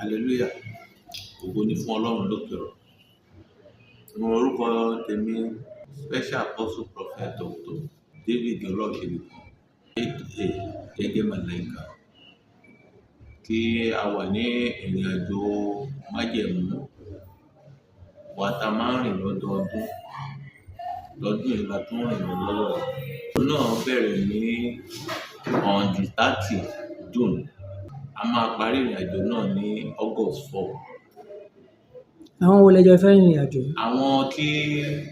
Hallelujah. Ògo ni fún Ọlọ́run lókè ọ̀run. Orúkọ tèmi, Special Apostle Prophet Dr. David Ọlọ́ṣẹ́bìkan, aka Jẹ́jẹ́ Màláíkà, tí a wà ní ìrìn àjò májẹ̀mú wa tá a máa ń rìn lọ́dọọdún. Lọ́dún yìí la tún rìn lọ lọ́wọ́. Òun náà bẹ̀rẹ̀ ní on the 30 June. A máa parí ìrìn àjò náà ní August 4. Àwọn wo lẹ jọ fẹ́ rìnrìn àjò yìí? Àwọn tí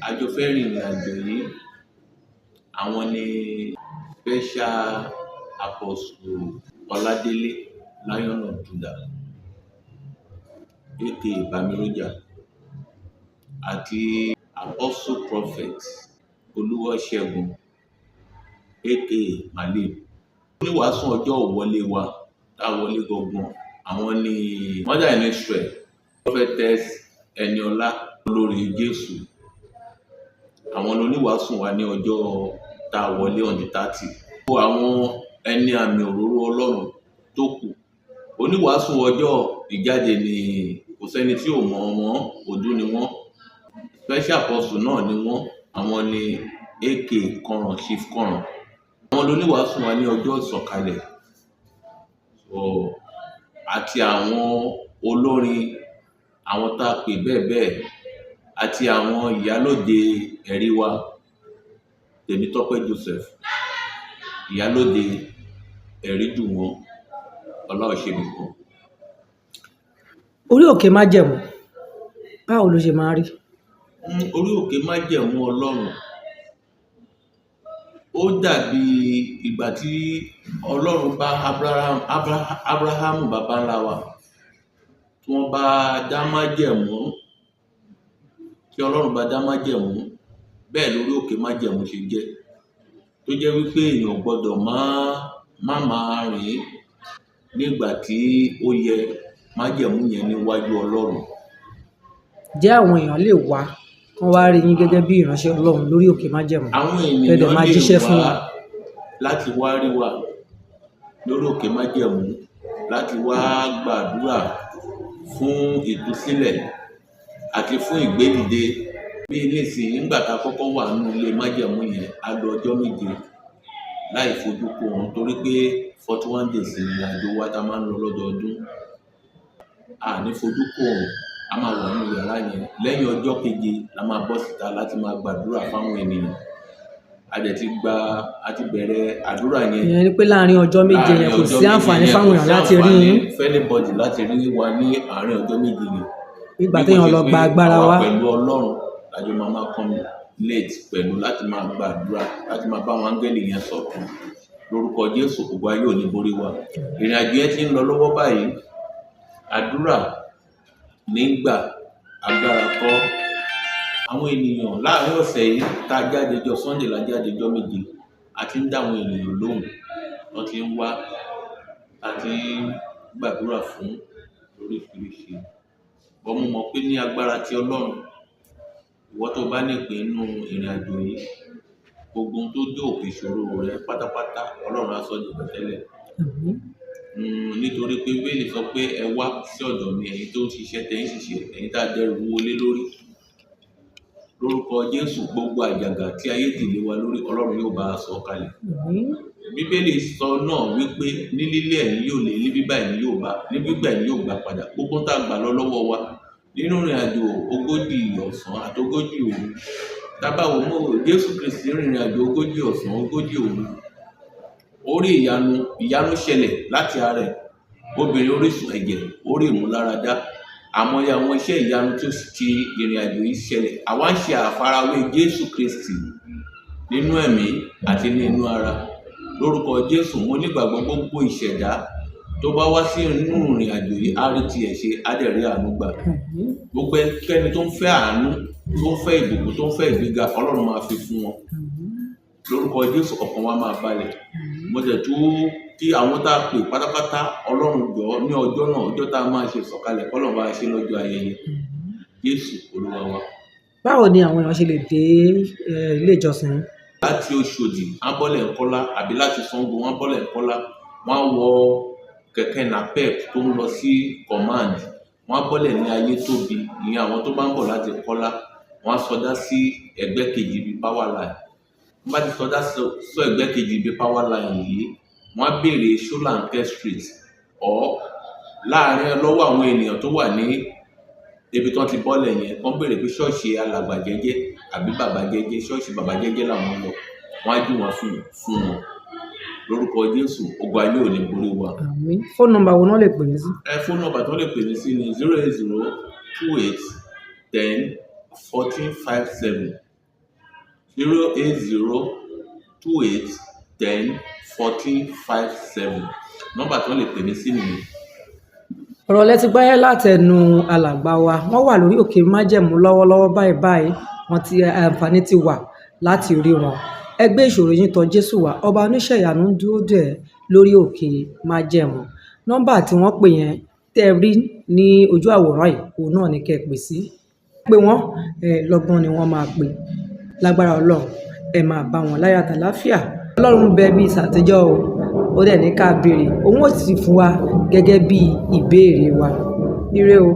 a jọ fẹ́ rìnrìn àjò yìí, àwọn ni Special Apostle Ọládélé Lion of Judah, aka Bamiroja, àti Apostle Prophet Olúwaṣẹ́gun, aka Malim. Oníwàásù ọjọ́ ìwọlé wa tá a wọlé gangan, àwọn ni Mother in Israel, Prophetess Eniola Olórí Jésù. Àwọn oníwàásù wa ní ọjọ́ tá a wọlé on the 30. Àwọn ẹni àmì òróró Ọlọ́run tó kù. Oníwàásù ọjọ́ ìjáde ni kò sẹ́ni tí ò mọ̀ wọ́n, òdú ni wọ́n. Special Apostle náà ni wọ́n. Àwọn ni AK Kọ̀ràn, Chief Kọ̀ràn. Àwọn oníwàásù wa ní ọjọ́ ìsọ̀kalẹ̀. So, àti àwọn olórin, àwọn tá a pè bẹ́ẹ̀ bẹ́ẹ̀, àti àwọn ìyálóde ẹ̀rí wa, Tèmítọ́pẹ́ Joseph, ìyálóde ẹ̀rí jù wọ́n, Ọláòṣèbìkan. Orí òkè májẹ̀mú, báwo ló ṣe máa ń rí? Orí òkè májẹ̀mú Ọlọ́run, ó dàbí ìgbà tí Ọlọ́run bá Abrahamu baba ńlá wa, tí wọ́n bá dá májẹ̀mú, tí Ọlọ́run bá dá májẹ̀mú, bẹ́ẹ̀ lórí òkè májẹ̀mú ṣe jẹ́. Tó jẹ́ wípé èèyàn gbọdọ̀ má máa rìn nígbà tí ó yẹ májẹ̀mú yẹn níwájú Ọlọ́run. Jẹ́ àwọn èèyàn lè wá kán wá rí yín gẹ́gẹ́ bí ìránṣẹ́ Ọlọ́run lórí òkè májẹ̀mú? Àwọn Kẹ́ dẹ̀ ènìyàn máa lè jíṣẹ́ fún wá wọn. láti wá rí wa lórí òkè májẹ̀mú, láti wá gbàdúrà fún ìtúsílẹ̀ àti fún ìgbédìde. Bí nísìnyí, nígbà tá a kọ́kọ́ wà nínú ilé májẹ̀mú yẹn, a lò ọjọ́ 7 láì fojú kó wọn, torí pé 41 days ìrìn àjò wa tá a máa ń lọ lọ́dọọdún. A ní fojú kó wọn, a máa wà nínú yàrá yẹn. Lẹ́yìn ọjọ́ keje la máa bọ́ síta láti máa gbàdúrà fáwọn ènìyàn. A dẹ̀ ti gba, a ti bẹ̀rẹ̀ àdúrà yẹn. Ìyẹn ni pé láàárín ọjọ́ 7 yẹn, kò sí àǹfààní fáwọn èèyàn láti rí yín. Fún anybody láti rí wa ní àárín ọjọ́ 7 yẹn. Ìgbà téèyàn lọ gba agbára Àwa wá. pẹ̀lú Ọlọ́run lájọ máa máa communicate pẹ̀lú láti máa gbàdúrà, láti máa bá àwọn áńgẹ́lì yẹn sọ̀rọ̀. Lórúkọ Jésù, ògo ayé ò ní borí wa. Ìrìn àjò yẹn ti ń lọ lọ́wọ́ báyìí. Àdúrà nígbà agbára kọ́. Àwọn ènìyàn láàárín ọ̀sẹ̀ yìí tá a jáde jọ Sunday la jáde jọ 7, a ti ń dá àwọn ènìyàn lóhùn. Wọ́n ti ń wá, a ti ń gbàdúrà fún oríṣiríṣi. But mo mọ̀ pé ní agbára ti Ọlọ́run, ìwọ tó bá ní ìpín nínú ìrìn àjò yìí, gbogbo ohun tó jẹ́ òkè ìṣòro rẹ pátápátá, Ọlọ́run á sọ di pẹ̀tẹ́lẹ̀. Àmín. Nítorí pé Bíbélì sọ pé ẹ wá sí ọ̀dọ̀ mi, ẹ̀yin tó ń ṣiṣẹ́ tẹ́ ń ṣiṣẹ́, ẹ̀yin tá a dẹrù wúwo lé lórí. Lórúkọ Jésù, gbogbo àjàgà tí ayé dì lé wa lórí, Ọlọ́run yóò bá a sọ kalẹ̀. Àmín. Bíbélì sọ náà wípé ní lílé ẹ̀yin yóò lé, ní bíbá ẹ̀yin yóò bá, ní gbígbà ẹ̀yin yóò gbà padà. Gbogbo tá a gbà lọ lọ́wọ́ wa nínú ìrìn àjò 40 ọ̀sán àti 40 òru. Tá bá wo mọ́ Jésù Kristi rìnrìn àjò 40 ọ̀sán, 40 òru. Ó rí ìyanu, ìyanu ṣẹlẹ̀ láti ara ẹ̀. Obìnrin orísun ẹ̀jẹ̀, ó rí ìmúláradá. Àmọ́ àwọn iṣẹ́ ìyanu tí ó ti ìrìn àjò yìí ṣẹlẹ̀. Àwa ń ṣe àfarawé Jésù Kristi nínú ẹ̀mí àti nínú ara. Lórúkọ Jésù, mo nígbàgbọ́ gbogbo ìṣẹ̀dá tó bá wá sí inú ìrìn àjò yìí, á rí tiẹ̀ ṣe, á dẹ̀ rí àánú gbà. Àmín. Gbogbo ẹnikẹ́ni tó ń fẹ́ àánú, tó ń fẹ́ ìbùkún, tó ń fẹ́ ìgbéga, Ọlọ́run máa fi fún wọn. Àmín. Lórúkọ Jésù, ọkàn wa máa balẹ̀. Mo dẹ̀ tún kí àwọn tá a pè pátápátá, Ọlọ́run jọ̀ọ́, ní ọjọ́ náà, ọjọ́ tá a máa ṣe ìsọ̀kalẹ̀, k'Ọlọ́run bá ṣe lọ́jọ́ ayẹyẹ. Jésù Olúwa wa. Báwo ni àwọn èèyàn ṣe lè dé ilé ìjọsìn yín? Láti Òṣòdì, wọ́n bọ́lẹ̀ Kọ́lá, àbí láti Ṣàngó, wọ́n bọ́lẹ̀ Kọ́lá, wọ́n á wọ Kẹ̀kẹ́ napep tó ń lọ sí command, wọ́n á bọ́lẹ̀ ní Ayétóbi. Ìyẹn àwọn tó bá ń bọ̀ láti Kọ́lá, wọ́n á sọdá sí ẹgbẹ́ kejì ibi power line. Wọ́n bá ti sọdá sọ ẹgbẹ́ kejì ibi power line yìí, wọ́n á béèrè Ṣólánkẹ́ Street ọ̀ láàrin lọ́wọ́ àwọn ènìyàn tó wà ní ibi tó ti bọ́lẹ̀ yẹn, kán béèrè pé ṣọ́ọ̀ṣì Alàgbà Jẹ́jẹ́ àbí Bàbá Jẹ́jẹ́, ṣọ́ọ̀ṣì Bàbá Jẹ́jẹ́ làwọn lọ. Wọ́n á jù wọ́n fún wọn. Lórúkọ Jésù, ogun ayé ò ní borí wa. Àmín. Fóònù nọ́mbà wo náà lè pè yín sí? Ẹ fóònù nọ́mbà tó lè pè mí sí ni 08028101457, 08028101457. Nọ́mbà tó lè pè mí sí nìyẹn. Ọ̀rọ̀ lẹ ti gbọ́ yẹn látẹnu alàgbà wa. Wọ́n wà lórí òkè májẹ̀mú lọ́wọ́lọ́wọ́ báyìí báyìí. Wọ́n ti àǹfààní ti wà láti rí wọn. Ẹ gbé ìṣòro yín tọ̀ Jésù wá. Ọba oníṣẹ́ ìyanu ń dúró dè ẹ́ lórí òkè májẹ̀mú. Nọ́mbà tí wọ́n pè yẹn tẹ́ ẹ rí ní ojú àwòrán yìí, òun náà ni kẹ́ ẹ pè sí. Pé wọ́n lọ́gbọ́n ni wọ́n máa pè. Lágbára Ọlọ́run, ẹ máa bá wọn láyọ̀ àtàláfíà. Ọlọ́run ń bẹ bí ìsàtijọ́ o. Ó dẹ̀ ní ká béèrè, òun ó sì fún wa gẹ́gẹ́ bí ìbéèrè wa. Ire o.